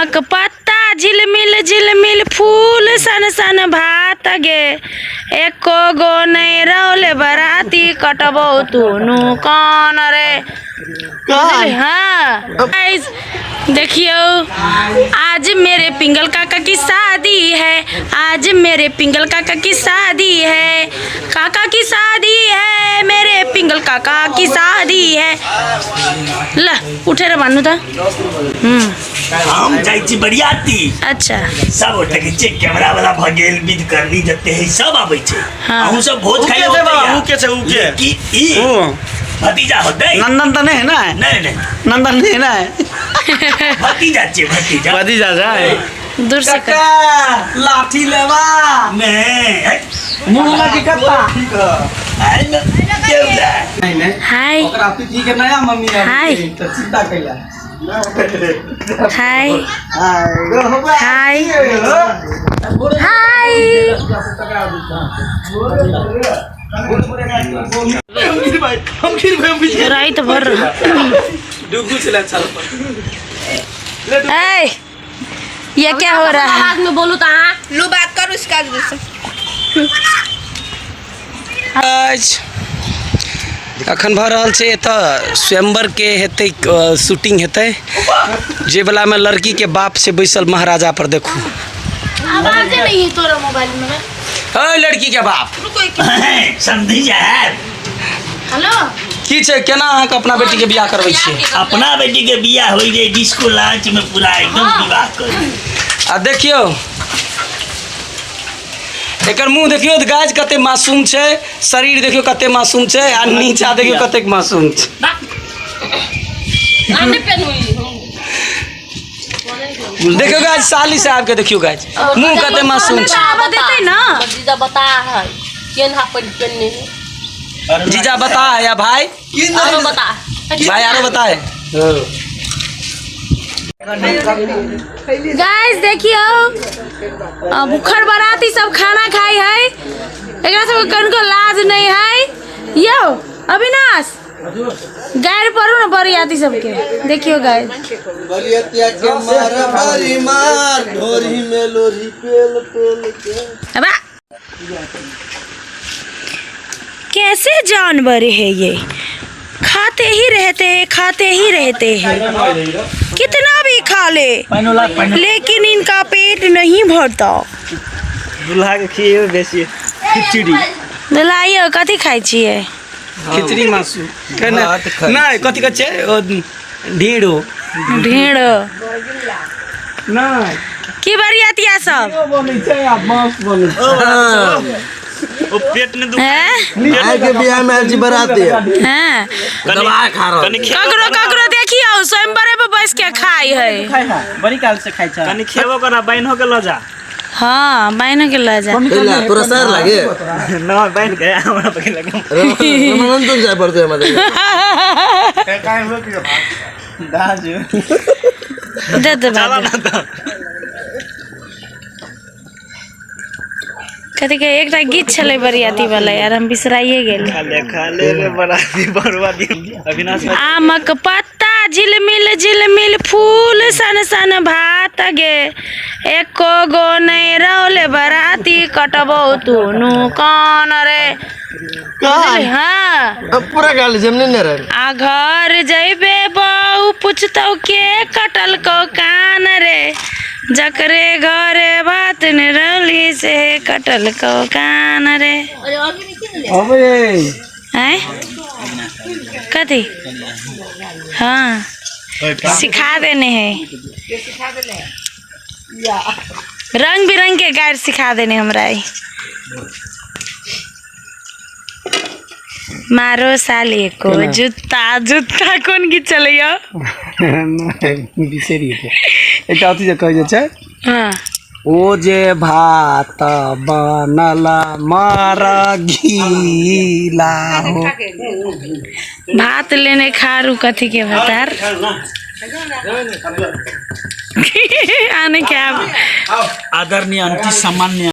आमक पत्ता झिलमिल झिलमिल फूल सन सन भात गे, एको गो नहीं रहले बराती कटबो तुनु कान रे। हाँ गाइस देखियो, आज मेरे पिंगल काका की शादी है, आज मेरे पिंगल काका की शादी है, काका की शादी है, मेरे पिंगल काका की शादी है। ल उठेर भन्नु त। हम जाइ छी बरियाती। अच्छा। सब गोटे के छै, कैमरा वाला भ गेल, विध करनी जते है सब आबै छै। हाँ। अहूँ सब भोज खाइ उ के छै बाबा, उ के छै, उ के? की ई उ। भतीजा होतै? नंदन तऽ नहि है ना? नहीं नहीं। नंदन नहीं है ना? भतीजा छै, भतीजा। भतीजा छै। दूर से कर। काका लाठी लेबा। नहीं, है। मुंह में की कत्ता। आइ न, केवला। नहीं नहीं। हाय। ओकरा पिटी के नया मम्मी आबै हाय। छै, तऽ चिंता कैला। हाय। हाय। हाय। हाय। रात भर ए, ये क्या हो रहा है? आवाज में बोलू तो अहाँ लू बात करू इसका जैसे। आज अखन भऽ रहल छै एतऽ स्वयंवर के हेतै, शूटिंग हेतै, जे वला में लड़की के बाप से बैसल महाराजा पर। देखू आवाज नहीं है तोरा मोबाइल में। ओए लड़की के बाप। रुको एक मिनट। समझी जाए। हेलो। की छै, केना अहाँके अपना बेटी के बियाह करबै छियै? अपना बेटी के बियाह होइ जे डिस्को लांच में पूरा एकदम विवाह करी। आ देखियौ एकर मुंह देखियौ तऽ गाज कते मासूम छै, शरीर देखियौ कते मासूम छै, आ नीचा देखियौ कतेक मासूम छै। आने पेन हुई। देखियौ गाज, साली साहब के देखियौ गाज, मुंह कते मासूम छै। आबऽ देतै ना। जीजा बता है केन हा पेन पेनने है। जीजा बता या भाई? आरो बता। भाई आरो बताए। गाइस देखियो, भुखड़ बाराती सब खाना खाई है, एकरा सब कनको लाज नहीं है। यो अविनाश गायर पड़ू ना बरियाती सबके। देखियो गाइस, बरियतिया के मार मारी मार ढोरी में लोरी पेल पेल के। अबा कैसे जानवर है ये, खाते ही रहते हैं, खाते ही रहते हैं, कितना भी खा ले लेकिन इनका पेट नहीं भरता। दूल्हा के खिएबै बेसी खिचड़ी। दुलाइयो कथी खाइ छियै? खिचड़ी मासू नहि, कथी कहै छै ओ, ढेरो। ढेरो। नहि। की बरियातिया सब? बनै छै आ मांस बनै छै। ओ पेट ने दुख। हैं? आइ के बियाह में आयल छी बराती। हैं। दवा खा रहल। कनि खेबो ककरो ककरो देखियौ स्वयंवरे पर बैस के खाइ है। बड़ी काल से खाइ छै। कनि खेबो करा बाइन हो के ल जा। हाँ बाइन के ल जा। कैला तोरा सर लागे? न बाइन के हमरा पकड़ लगे। रमानंद तुम जाय पड़ते हमरा। दाजू दे दे चला बाबू। ना तो कथी के एकटा गीत छलै बरियाती वाला यार, हम बिसराइए गेली। खा ले खा ले रे बराती बरुआ दिन अविनाश भाई। आमक पत्ता झिलमिल झिलमिल फूल सन सन भात गे, एको गो नहीं रहले बराती कटबो तुनु कान रे। हाँ। अब पूरा गाली जमने नहीं रहे। आ घर जइबे बहू पुछतौ के कटल को कान रे, जकरे घरे भात ने रहली से कटल को कान रे। हैं कथी? हाँ सिखा देने है, रंग बिरंग के गाइड सिखा देने हमरा। ई मारो साले को जूता जूता कोन गीत चलैया? बिसरि गेलियै। एकटा अथी जे कहै जे छै। हाँ। ओ जे भात बनल मर घीला हो। भात लेने खारू कथी के भतार आने के आप। आदरणीय आंटी, सामान्य।